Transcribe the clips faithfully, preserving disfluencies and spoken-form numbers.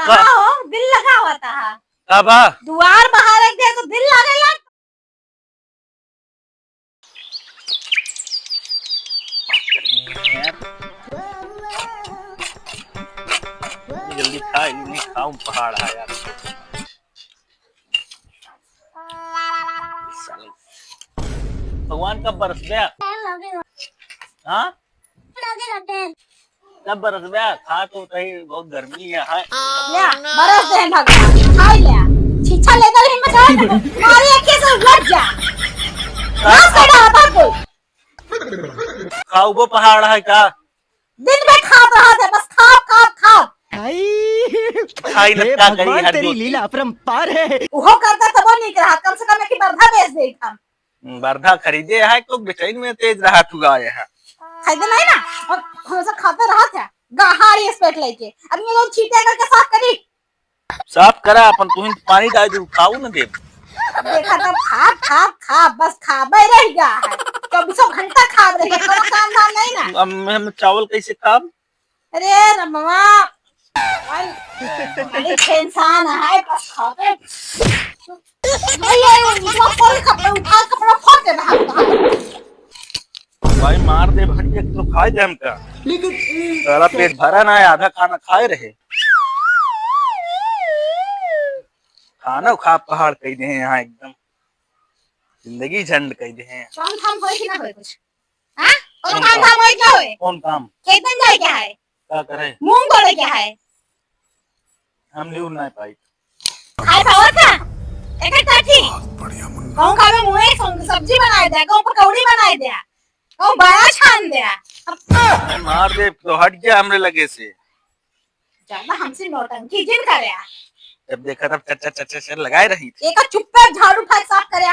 का? हाँ हो, दिल लगावत हा। का बा? दुआर बहारे के तो दिल लागेला। जल्दी खा, इन्हें खाऊं, पहाड़ है यार। भगवान कब बरस गया? हाँ? कब बरस गया? खा तो सही, बहुत गर्मी है। ले, बरस दे भगवान, खाई ले। छीछा लेकर हिम्मत है, मारे अखे से उलट जा। नाश कर डाला था कोई। खाओ, वो पहाड़ है का? दिन में खात रहत है, बस खाब, खाब, खाब। आई, खाई न हे का करी भगवान, हर तेरी जोत। लीला अपरंपार है। उहो करता तबो नीक रहा, कम से कम एक बर्धा बेच देत हम। बर्धा खरीदे है तो बेचैन में तेज रहा तू आए है। खरीदे नहीं ना, और हमेशा खाते रहत है, गाहाड़ी स्पेट लेके। अब ये लोग छीटे करके साफ करी। साफ करा अपन, तुहिन पानी डाल दे, खाऊ न देब। देखा तब खाब, खाब, खाब, बस खाबे रह गया है। चौबीसों घंटा खाब रह गया, कोनो काम धाम नहीं ना। अब हम चावल कैसे खाब? अरे रमवा, भाई, बड़ी टेंशन है, बस खाबे। भाई, ये इतना कोई कपड़ा उठा, कपड़ा फोड़ देना है। भाई मार दे भाई, एक तो खाए दे हमका। साला पेट भरा ना है, आधा खाना खाए रहे। खाना खा पहाड़ कह दे हैं यहाँ एकदम, जिंदगी झंड कह दे हैं। काम धाम होए कि ना होए कुछ? हाँ? कौन कौन काम काम? धाम होए क्या होए? कौन काम? खेतन जाए क्या है? का करे? मूंग तोड़े क्या है? हम लियो ना पाई। खाए पावत का? एक एक काठी। बहुत बढ़िया मुन्ना। कहूँ खावे मुँहे सं-, सब्जी बनाए दे, कहूँ पकौड़ी बनाए दे, कहूँ बड़ा छान दे। अब अरे मार दे तो हट गया हमरे लगे से। ज्यादा हमसे नौटंकी जिन करे। जब देखा तब चर चर चर चर चर लगाए रही थी। एक चुप्पे झाड़ू उठा के साफ करे।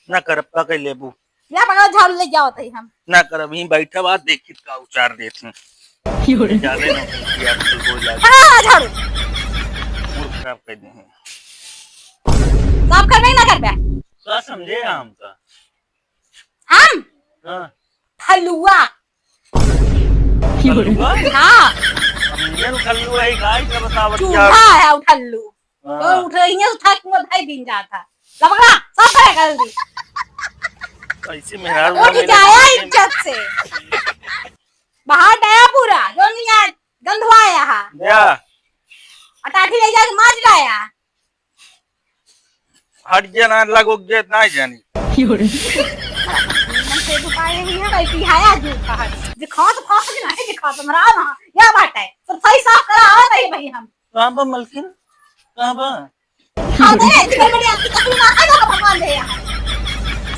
ना करप्पा के लेबू। या पकड़ा झाड़ू ले जाओ तही हम। ना करब, यहीं बैठा बा, देखित का उचार देत हैं। क्यों रे? ज्यादा ही नौटंकी आजकल हो जाए। पकड़ा झाड़ू। मूड खराब कर दे हैं। साफ करबे ना करबे? का समझे हम का? हम? हाँ। फलुआ। क्यों रे? फलुआ? हाँ। हम ये फलुआ है, गाय का बतावत चूहा क्या? है उठल्लू। हाँ। तो उठ रही है, उठा के वो भाई दिन जाता। लबड़ा, सब करे कर दी। ऐसे मेहरारू उठ ना मिले जाया तो इज्जत से। बाहर डाया पूरा, जो नहीं आज गंधवाया हा। या। अटाठी ले जाके मार लाया। हट गया ना, लगो गया ना जानी। क्यों रे? मन से दुखाए ही है भाई, पिहाया जो कहा। दिखाओ तो फांस के नहीं दिखाओ तो मरा ना। या बात है। सब सही साफ करा आवत है भाई हम। कहाँ बा मलकिन? कहाँ बा? हाँ, दे, इतनी बड़ी आपकी तकलीफ ना है, तो भगवान दे यहाँ।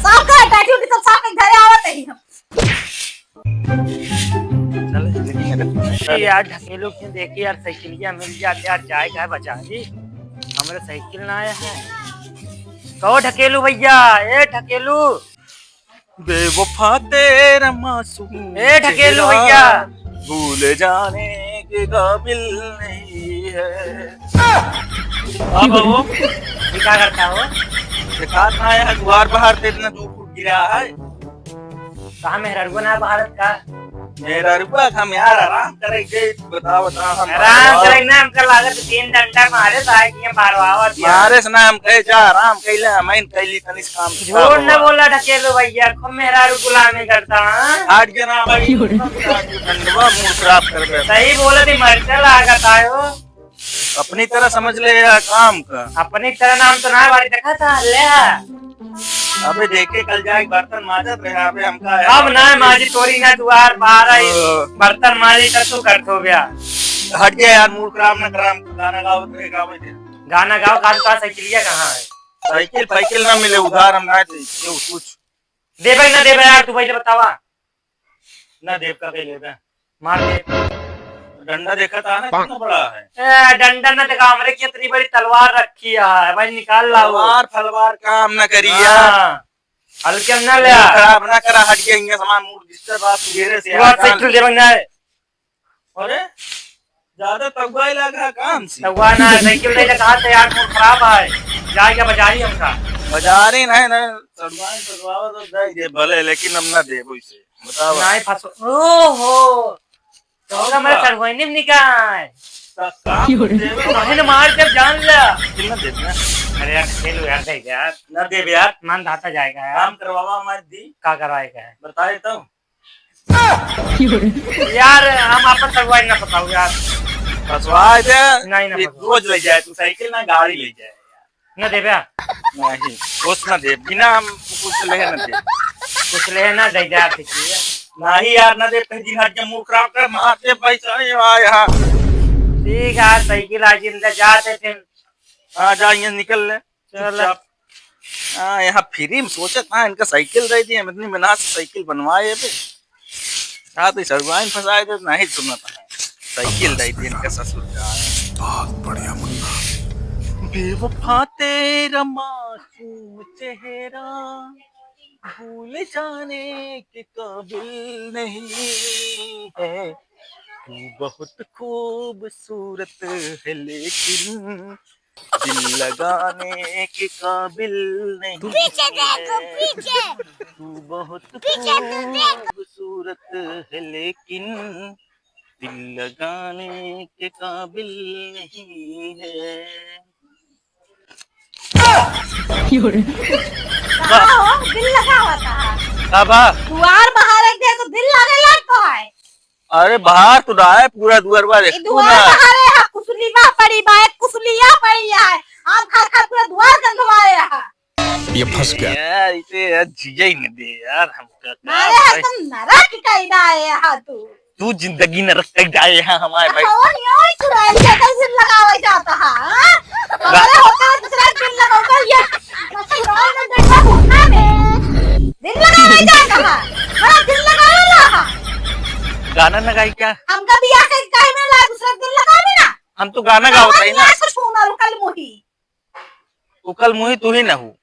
साफ कर, बैठी होगी, सब साफ कर, घरे आवत है हम। चल, जिंदगी में रख। ए यार, ढकेलू क्यों देखी यार, साइकिलिया मिल जात यार, जाए का है बचा जी, हमरे साइकिल ना आया है। कहो ढकेलू भैया, ए ढकेलू। बेवफा तेरा मासूम ए ढकेलू चेहरा भैया। भूले जाने के काबिल नहीं है। अब वो ये क्या करता हो? ये कहा था यार, दुआर बाहर से इतना दो फुट गिरा है। कहाँ मेहरारू ना भारत का? मेहरारू का हम यार आराम करे गए, तू बता, बता, हम आराम करे ना, हमका लागत तीन डंडा मारे, साहे कि हम मारवावत यार। मारे से ना, हम कहे जा आराम कैले, हम इन कैली तनिस काम से झूठ न बोला ढकेलू भैया, खूब मेहरारू गुलामी करता, हाँ? हट के ना भाई, क्यों रे? डंडवा मुंह खराब कर दे। सही बोले थे, मरते लागत आयो। अपनी तरह समझ ले यार काम का। अपनी तरह नाम तो ना बारी देखा था, ले आ। अबे देखे कल जाए बर्तन माजत रहे, अबे हमका अब ना माजी तोरी ना दुआर बाहर आई, ओ। बर्तन माजी तब तू करत हो गया। हट गया यार, मूड खराब ना करा, हमका गाना गावत रहे, गावे दे। गाना गाओ, गाओ, का साइकिलिया कहाँ है? साइकिल फाइकिल ना मिले, उधार हम ना दे, क्यों कुछ? देबे ना देबे यार, तू पहले बतावा। ना देब का कह लेबे। मार दे। डंडा देखा था ना कितना बड़ा है। ए, डंडा ना देखा, हमरे की इतनी बड़ी तलवार रखी है भाई, निकाल लाओ। तलवार फलवार काम ना करिए। हाँ। हल्के में ना ले। मूड खराब ना करा, हट गया, इनका सामान मूड डिस्टर्ब, आप घेरे से तू यार, साइकिल देबे ना। अरे, ज्यादा तगुआ ही लगा काम से। तगुआ ना, साइकिल दे के कहा थे यार, मूड खराब है। जाए क्या बाजारी हमका? बाजारी नहीं ना, सड़ुआई, सड़ुआवा तो दे दे भले, लेकिन हम ना देबो इसे। बताओ। नहीं फंसो। ओहो। तो और हमारे का? सड़ुआई नहीं निकाय। का, का क्यों रे? देवे? काहे न मार के जान ले। कितना देवे? अरे यार, खेल यार, दे यार। ना देवे यार। मन धाता जाएगा यार। काम करवावा मत दी। का करवाएगा है? बताए तो। यार, हम आपन सगवाई ना फंसाऊ यार। फंसवा दे। नहीं, ना ये फंसवा। रोज ले जाए तू, साइकिल ना गाड़ी ले जाए। ना देबे? नहीं, कुछ ना दे, बिना हम कुछ ले ना दे। कुछ ले ना दे जा, ठीक है। नहीं यार, ना दे, पहली हाथ जब मूड खराब कर, मार दे पैसा, ये आ यहाँ। ठीक है, साइकिल आज इंतजार थे फिर। हाँ, जा, यहाँ निकल ले। चल। चुपचाप। हाँ, यहाँ फ्री में सोचत ना, इनका साइकिल दे दिए, हम इतनी मेहनत से साइकिल बनवाए बे। हाँ, तो सरुआइन फंसाए दे, नहीं सुनत है। साइकिल दे दिए इनका ससुर का। बहुत बढ़िया मुन्ना। बेवफा तेरा मासूम चेहरा भूल जाने के काबिल नहीं है। तू बहुत खूबसूरत है लेकिन दिल लगाने के काबिल नहीं पीछे देखो, है। पीछे। तू बहुत पीछे तो देख। खूबसूरत है लेकिन दिल लगाने के काबिल नहीं है। का हो, दिल लगावत है। का बा? दुआर बहारे के तो दिल लागे लगता है। अरे बाहर तो ना है, पूरा दुआर बार ये एक दुआर ना। बहारे है, कुसुलिया पड़ी बा, एक कुसुलिया पड़ी है। आम खा खा पूरा दुआर गंधवाए है। ये फंस गया। यार, इसे यार जिया ही न दे यार हमका, का मारे बताई? एकदम नरक कई डाए है तू। तू जिंदगी नरक कई डाए है हमारे भाई। कौन यो चुड़ैल के कई दिल लगावे जाता है, हाँ? हमारे होता है दूसरा दिल लगाओ कर ये। चुड़ैल में डंडा घुटना में। दिल लगावे जाता है। बड़ा दिल लगावे ला है। गाना न गाई क्या? हमका बियाह के काहे में ला दूसरा दिल लगावे ना? हम तो गाना गावत है ना। कुछ हूँ ना रुकल मुही। उ कल मुही तू ही ना हूँ।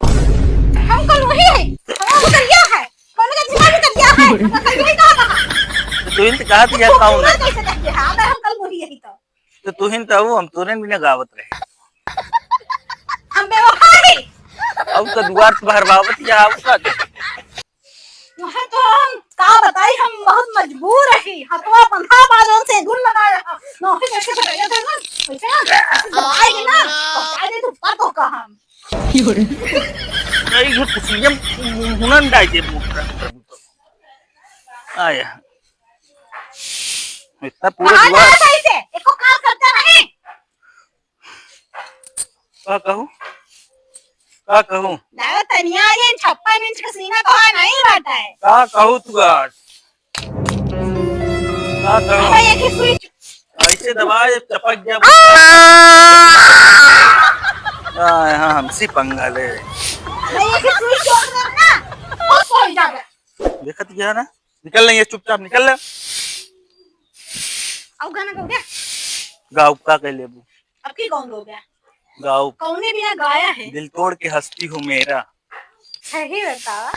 हम कल वही है, हमारा उतरिया है, कौन का जिला उतरिया है, हम कल वही कहा था। तो तू ही तो कहा थी यार, कौन पूरा है? कैसे करते हैं? अगर हम कल मुही यही तो। तो तू ही तो हूँ, हम तोरे बिना गावत रहे। हम बेवफा है। अब तो दुआर से बाहर बावत या अब का? वह तो हम का बताई, हम बहुत मजबूर रही। हथवा बंधा बा जौन सेंदूर लगाए रहा। नौकरी कैसे बताइए थे ना? कैसे ना? ऐसे दबाए के ना, पहुंचाए दे तो ऊपर तो का हम। नहीं, ये कुछ ये हुनन डाई दे मुंह पर। आया। इतना पूरा बाहर दुआर। जाए कैसे? एको काम करता नहीं। का कहू? का कहू? दादा, तनिया ये छप्पन इंच का सीना तो है नहीं बाटा है। का कहू तू आज? का कहू? अबे, एक ही स्विच। ऐसे दबा, ये चपक गया। आ! आ, यहाँ हमसे पंगा ले। अबे, एक ही स्विच छोड़ दे ना, वो सो ही जावे। देखत गया ना? निकल ले, ये चुपचाप निकल ले। अब गाना गाओ क्या? गाओ, का कह लेबू? अब की कौन गाओ क्या? गाओ। कौने बिना गाया है? दिल तोड़ के हंसती हूँ मेरा। सही बतावा।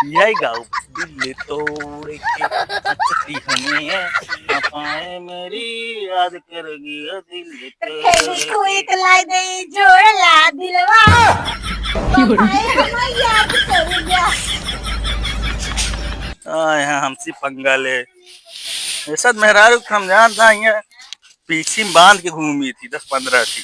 यही गाओ। दिल तोड़ के हंसती हूँ मैं, ना पाए मेरी याद करेगी ओ दिल तोड़। कोई तो लाई दे जोड़ ला दिलवा। पाए हमें याद करेगी। हाँ, यहाँ हमसे पंगा ले। ऐसा मेहरारू के हम जानता है, यहाँ पीछे में बांध के घूमी थी दस पन्द्रह थी।